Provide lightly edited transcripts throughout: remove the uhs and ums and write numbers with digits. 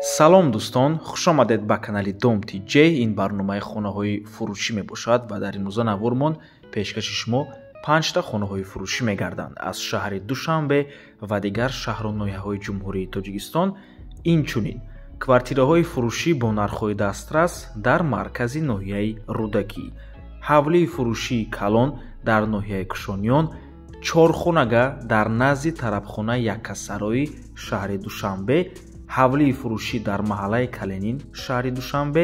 Салом дӯстон, хуш омадед ба канали Дом ТЖ. Ин барномаи хонаҳои фурӯшӣ мебошад ва дар имрӯза навормон пешкаши шумо 5та хонаҳои фурӯшӣ мегарданд аз шаҳри Душанбе ва дигар шаҳру ноҳияҳои Ҷумҳурии Тоҷикистон. Инчунин квартираҳои фурӯшӣ бо нархҳои дастрас дар маркази ноҳияи Рӯдакӣ, ҳавлии фурӯшии калон дар ноҳияи Кушониён, чорхонага дар назди тарабхонаи Яккасарои шаҳри Душанбе, ҳавлии фурӯшӣ дар маҳаллаи Каленин шаҳри Душанбе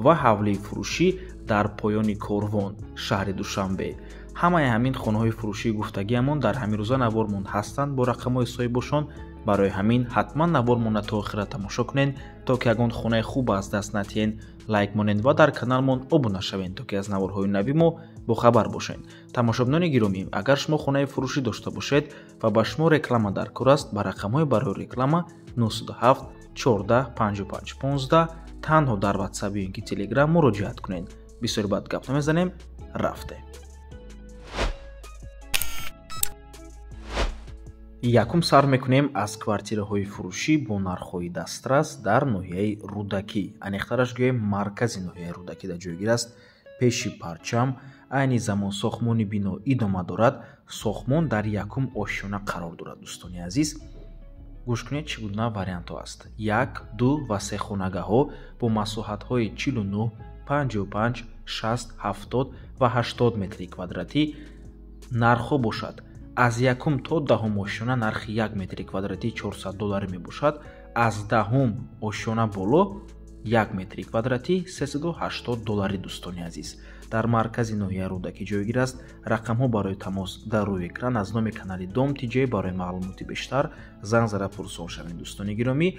ва ҳавлии фурӯшӣ дар поёни Корвон шаҳри Душанбе. Ҳамаи ҳамин хонаҳои фурӯшии гуфтагиамон дар ҳамин рӯза навормон ҳастанд бо рақамҳои соҳибошон. Барои ҳамин ҳатман навормонро то охира тамошо кунед, то ки ягон хонаи хуб аз даст натиҳен. Лайк монед ва дар каналмон обуна шавед, то ки аз наворҳои нави мо бохабар бошед. Тамошобинони гиромӣ, агар шумо хонаи фурӯшӣ дошта бошед ва ба шумо реклама дар кор аст, ба рақамҳои барои реклама 907 14 55 15 танҳо дар WhatsApp ё инки Telegram муроҷиат кунед. Бисёр бад гап намезанем, рафте. Якум сар мекунем аз квартираҳои фурӯшӣ бо нархҳои дастрас дар ноҳияи Рӯдакӣ. Аниқтараш гӯем, маркази ноҳияи Рӯдакӣ дар ҷойгир аст, пеши парчам. Айни замон сохтмони бино идома дорад. Сохтмон дар якум ошёна қарор дорад. Дӯстони азиз, гӯш кунед, чӣ гуна вариантҳо аст. 1, 2 ва 3 хонагаҳо бо масоҳатҳои 49, 55, 60, 70 ва 80 метри квадратӣ. Нархҳо бошад аз якум то даҳум ошёна нархи 1 метри квадратӣ 400 доллар мебошад. Аз даҳум ошёна боло 1 метри квадратӣ 380 доллари. Дӯстони азиз, дар маркази ноҳияи Рӯдакӣ ҷойгир аст. Рақамҳо барои тамос дар рӯи экран аз номи канали Дом ТЖ. Барои маълумоти бештар занг зада пурсон шавед. Дӯстони гиромӣ,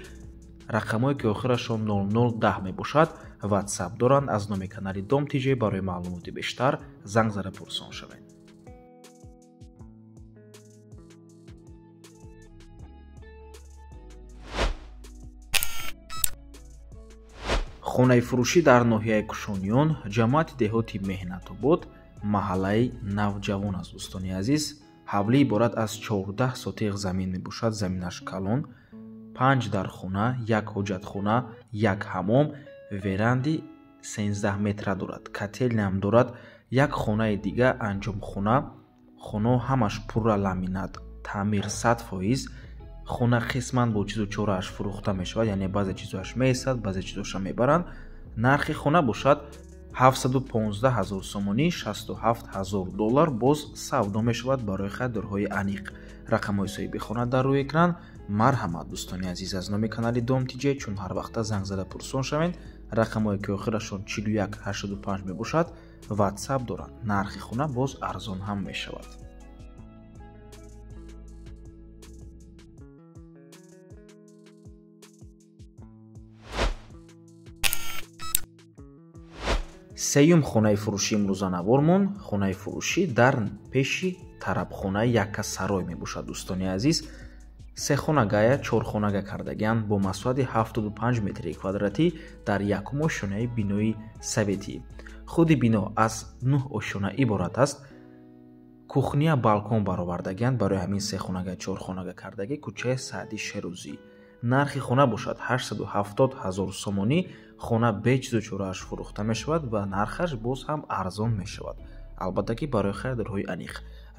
рақамҳое ки охирашон 0010 мебошад, WhatsApp доранд. Аз номи канали Дом ТЖ барои маълумоти бештар занг зада пурсон шавед. Хонаи фурӯшӣ дар ноҳияи Кушониён, ҷамоати деҳоти Меҳнатобод, маҳаллаи Навҷавон аст. Дӯстони азиз, ҳавлӣ иборат аз 14 сотиқ замин мебошад. Заминаш калон, 5 дархона, 1 ҳоҷатхона, 1 ҳамом, веранди 13 метра дорад, котелниам дорад, як хонаи дига анҷомхона. Хонаҳо ҳамаш пурра ламинат, таъмир 100%. Хона қисман бо чизу чорааш фурӯхта мешавад, яъне баъзе чизоаш меистад, баъзе чизоша мебаранд. Нархи хона бошад 715 ҳазор сомонӣ, 67 ҳазор доллар боз савдо мешавад барои харидорҳои аниқ. Рақамҳои соҳиби хона дар рӯи экран. Марҳамат, дӯстони азиз, аз номи канали Дом ТЖ, чун ҳар вақта занг зада пурсон шавед, рақамҳое ки охирашон 41 85 мебошад, WhatsApp доранд. Нархи хона боз арзон ҳам мешавад. Сеюм хонаи фурӯшии имрӯза навормон хонаи фурӯшӣ дар пеши тарабхонаи Яккасарой мебошад. Дӯстони азиз, се хонагая чорхонага кардагианд бо масоҳати 75 метри квадратӣ дар якум ошёнаи бинои советӣ. Худи бино аз 9 ошёна иборат аст. Кухния балкон баровардагианд. Барои ҳамин се хонага чорхонага кардагӣ, кӯчаи Саъди Шерӯзӣ. Нархи хона бошад 870 ҳазор сомонӣ. Хона бе чизу чорааш фурӯхта мешавад ва нархаш боз ҳам арзон мешавад. Албатта ки барои харидорҳои аниқ.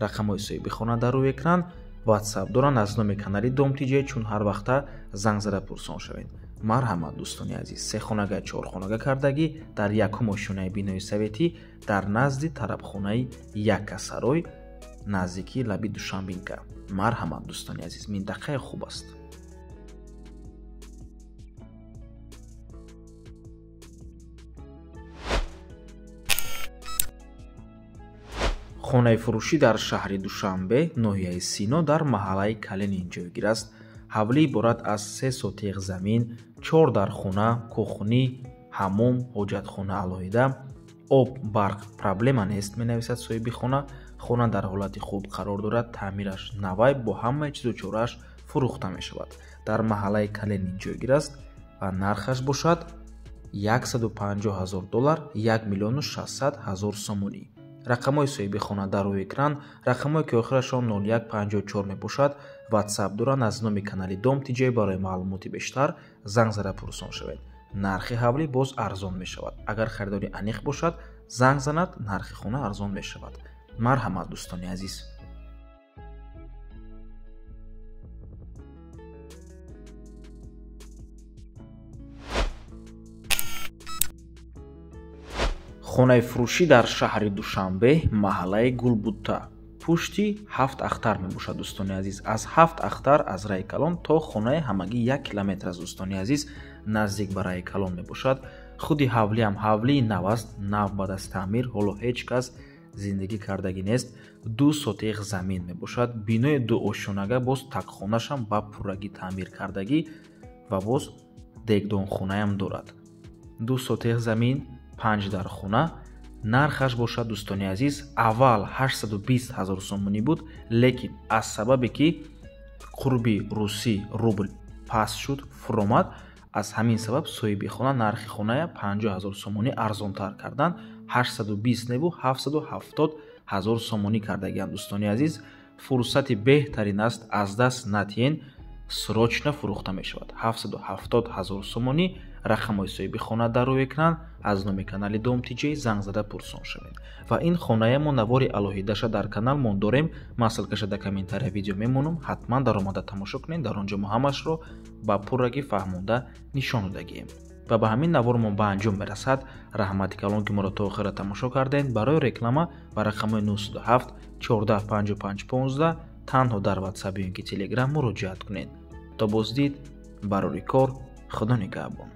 Рақамҳои соҳиби хона дар рӯи экран, WhatsApp доранд аз номи канали Дом ТЖ, чун ҳар вақта занг зада пурсон шавед. Марҳамат, дӯстони азиз, се хонага чорхонага кардагӣ дар якум ошёнаи бинои советӣ дар назди тарабхонаи Яккасарой, наздикии лаби Душанбинка. Марҳамат, дӯстони азиз, минтақаи хуб аст. Хонаи фурӯшӣ дар шаҳри Душанбе, ноҳияи Сино, дар маҳаллаи Каленин ҷойгир аст. Ҳавлӣ иборат аз 3 сотиқ замин, 4 дархона, кухнӣ, ҳамом, ҳоҷатхона алоҳида. Об, барқ проблема нест, менависад соҳиби хона. Хона дар ҳолати хуб қарор дорад, таъмираш навай, бо ҳамаи чизу чорааш фурӯхта мешавад. Дар маҳаллаи Каленин ҷойгир аст ва нархаш бошад 150 ҳазор доллар, 1 600 000 сомонӣ. Рақамҳои соҳиби хона дар рӯи экран, рақамҳое ки охирашон 0154 мебошад, WhatsApp доранд. Аз номи канали Дом ТЖ барои маълумоти бештар занг зада пурсон шавед. Нархи ҳавлӣ боз арзон мешавад. Агар харидори аниқ бошад, занг занад, нархи хона арзон мешавад. Марҳамат, дӯстони азиз. Хонаи фурӯшӣ дар шаҳри Душанбе, маҳаллаи Гулбутта, пушти 7 ахтар мебошад, дӯстони азиз. Аз 7 ахтар аз раи калон то хонаи ҳамагӣ 1 километр аст, дӯстони азиз, наздик ба раи калон мебошад. Худи ҳавлиам ҳавлии нав аст, нав баъд аз таъмир, ҳоло ҳеҷ кас зиндагӣ кардагӣ нест. 2 сотиқ замин мебошад. Бинои дуошёнага, боз такхонашам ба пуррагӣ таъмир кардагӣ ва боз дегдонхонаям дорад. 2 сотиқ замин, 5 дархона. Нархаш бошад, дӯстони азиз, аввал 820 ҳазор сомонӣ буд, лекин аз сабабе ки қурби русӣ рубл паст шуд, фуромад, аз ҳамин сабаб соҳиби хона нархи хоная 50 ҳазор сомонӣ арзонтар кардан, 820 неву 770 ҳазор сомонӣ кардагианд, дӯстони азиз. Фурсати беҳтарин аст, аз даст натиҳен, срочно фурӯхта мешавад. 770 ҳазор сомонӣ. Рақамҳои соҳиби хона дар рӯи экран, аз номи канали Дом ТЖ занг зада пурсон шавед. Ва ин хоная мо навори алоҳидаша дар канал мон дорем, ман ссылкаша дар комментария видео мемонам, ҳатман даромада тамошо кунед, дар он ҷо мо ҳамашро ба пуррагӣ фаҳмонда нишон додагием. Ва ба ҳамин навормон ба анҷом мерасад. Раҳмати калон, ки моро то охира тамошо кардед. Барои реклама ба рақамҳои 907 14 55 15 танҳо дар WhatsApp ё ин ки Telegram муроҷиат кунед. То боздид, барори кор, Худо нигаҳбон.